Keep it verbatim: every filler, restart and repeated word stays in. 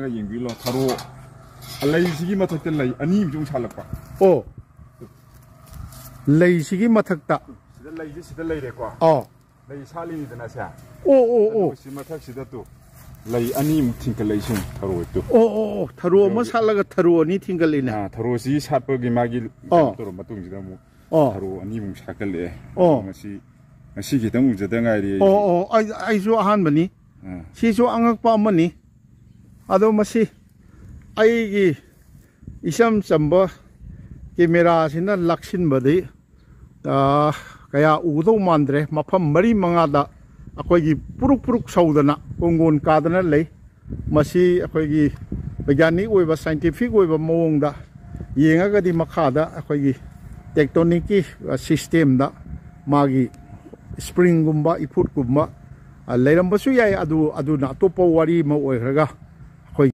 ꯌꯦꯡꯕꯤꯔꯣ, ꯊꯔꯣ ꯂꯩꯁꯤꯒꯤ ꯃꯊꯛꯇ ꯂꯩ ꯑꯅꯤ ꯑꯃꯁꯨ ꯑꯃꯨꯛ ꯁꯥꯠꯂꯛꯄ꯫ ꯑꯣ, ꯂꯩꯁꯤꯒꯤ ꯃꯊꯛꯇ꯫ ꯁꯤꯗ ꯂꯩꯁꯦ ꯁꯤꯗ ꯂꯩꯔꯦꯀꯣ꯫ ꯑꯣ, ꯂꯩ ꯁꯥꯠꯂꯤꯅꯤꯗꯅ ꯁꯦ꯫ ꯑꯣ, ꯑꯣ, ꯑꯣ꯫ ꯑꯗꯨꯒ ꯁꯤ ꯃꯊꯛꯁꯤꯗ ꯇꯨ ꯂꯩ ꯑꯅꯤꯃꯨꯛ ꯊꯤꯡꯀꯠꯂꯛꯏꯁꯤꯡ ꯊꯔꯣ ꯇꯨ꯫ ꯑꯣ, ꯑꯣ, ꯑꯣ, ꯊꯔꯣ ꯑꯃ ꯁꯥꯠꯂꯒ ꯊꯔꯣ ꯑꯅꯤ ꯊꯤꯡꯒꯠꯂꯤꯅꯦ꯫ ꯑꯥ, ꯊꯔꯣꯁꯤ ꯁꯥꯠꯄꯒꯤ ꯃꯥꯒꯤ ꯑꯣ꯫ ꯇꯧꯔ ꯃꯇꯨꯡꯁꯤꯗ ꯑꯃꯨꯛ ꯑꯣ꯫ ꯊꯔꯣ ꯑꯅꯤꯃꯨꯛ ꯁꯥꯠꯀꯠꯂꯛꯑꯦ꯫ ꯑꯣ꯫ ꯉꯁꯤ, ꯉꯁꯤ ꯈꯤꯇꯪ ꯎꯖꯗ ꯉꯥꯏꯔꯤ ꯑꯩꯁꯦ꯫ ꯑꯣ, ꯑꯣ, ꯑꯩ, ꯑꯩꯁꯨ ꯑꯍꯥꯟꯕꯅꯤ꯫ ꯑꯥ꯫ ꯁꯤꯁꯨ ꯑꯉꯛꯄ ꯑꯃꯅꯤ꯫ ꯑꯗꯣ ꯃꯁꯤ ꯑꯩꯒꯤ ꯏꯆꯝ ꯆꯝꯕ ꯀꯦꯃꯦꯔꯥꯁꯤꯅ ꯂꯥꯛꯁꯤꯟꯕꯗꯤ, ꯑꯥ, ꯀꯌꯥ ꯎꯒꯗꯧ ꯃꯥꯟꯗ꯭ꯔꯦ꯫ ꯃꯐꯝ ꯃꯔꯤ ꯃꯉꯥꯗ ꯑꯩꯈꯣꯏꯒꯤ ꯄꯨꯔꯨꯛ ꯄꯨꯔꯨꯛ ꯁꯧꯗꯅ ꯀꯣꯡꯒꯣꯟ ꯀꯥꯗꯅ ꯂꯩ꯫ ꯃꯁꯤ ꯑꯩꯈꯣꯏꯒꯤ ꯕꯩꯒ꯭ꯌꯥꯅꯤꯛ ꯑꯣꯏꯕ, ꯁꯥꯏꯟꯇꯤꯐꯤꯛ ꯑꯣꯏꯕ ꯃꯑꯣꯡꯗ ꯌꯦꯡꯉꯒꯗꯤ ꯃꯈꯥꯗ ꯑꯩꯈꯣꯏꯒꯤ ꯇꯦꯛꯇꯣꯅꯤꯛꯀꯤ, ꯑ, ꯁꯤꯁꯇꯦꯝꯗ ꯃꯥꯒꯤ ꯁ꯭ꯄ꯭ꯔꯤꯡꯒꯨꯝꯕ, ꯏꯐꯨꯠꯀꯨꯝꯕ, ꯑ, ꯂꯩꯔꯝꯕꯁꯨ ꯌꯥꯏ꯫ ꯑꯗꯨ, ꯑꯗꯨꯅ ꯑꯇꯣꯞꯄ ꯋꯥꯔꯤ ꯑꯃ ꯑꯣꯏꯈ꯭ꯔꯒ,